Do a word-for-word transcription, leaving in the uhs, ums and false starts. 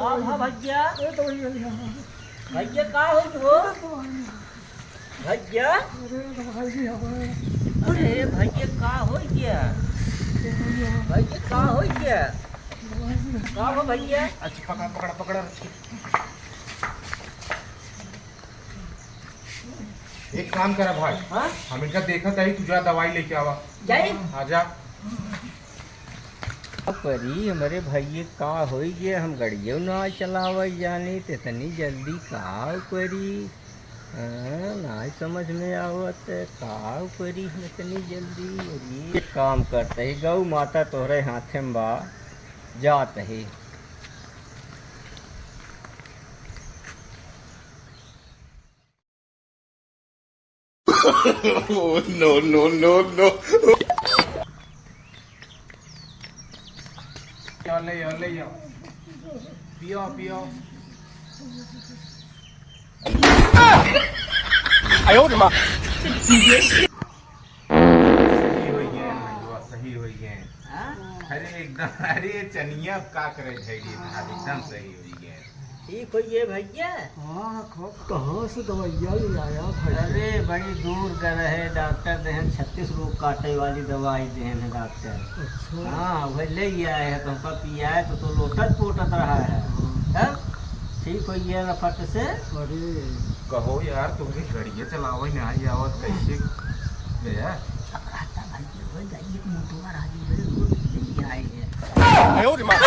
का भा भैया? ए, दवाई वाली, हाँ, हाँ। भैया, का होइ गयो? ए, दवाई। भैया? अरे, दवाई भी हवा। अरे, भैया, का होइ गया? दवाई हवा। भैया, का होइ गया? दवाई भी हवा। का भा भैया? अच्छा, पकड़ा, पकड़ा, पकड़ा, रख के। एक काम करा भाई, हाँ? हम इनका देखत हई, तू जा दवाई लेके आवा। जाई? हाँ, जा। का करी, हमरे भैया का होइ गया, हम गड़ियो ना चलावै जानी, त इतनी जल्दी का करी? हाँ, ना समझ में आवत, का करी हम इतनी जल्दी? अरे, एक काम करत ही, गौ माता तोहरे हाथे में बा, जात ही। Oh, no, no, no, no। ले आओ, ले आओ, ले आओ। पियो, पियो। आयो रे माँ। सही होइ गए, सही होइ गए। हाँ? अरे एकदम, अरे चनिया का करे धैर्य, एकदम सही होइ गए। ठीक होइ गए भैया। हाँ, हाँ, कहाँ से दवाइया ले आया भाई? अरे बड़ी दूर का रहे, डॉक्टर देहन छत्तीस रोग काटे वाली दवाई देहन है डॉक्टर। अच्छा। हाँ, वह ले आए हैं, तो हमका पियाए तो, तो लोटत पोटत रहा है। हाँ। तब ठीक होइ गया ना फट से। अरे। कहो यार, तुमके गड़िया चलावे नाहीं आवत, कैसे गया? चकराता भाई, ये हो गई, एक मोटवा राजू है, वो ले आए हैं। आयो रे माँ।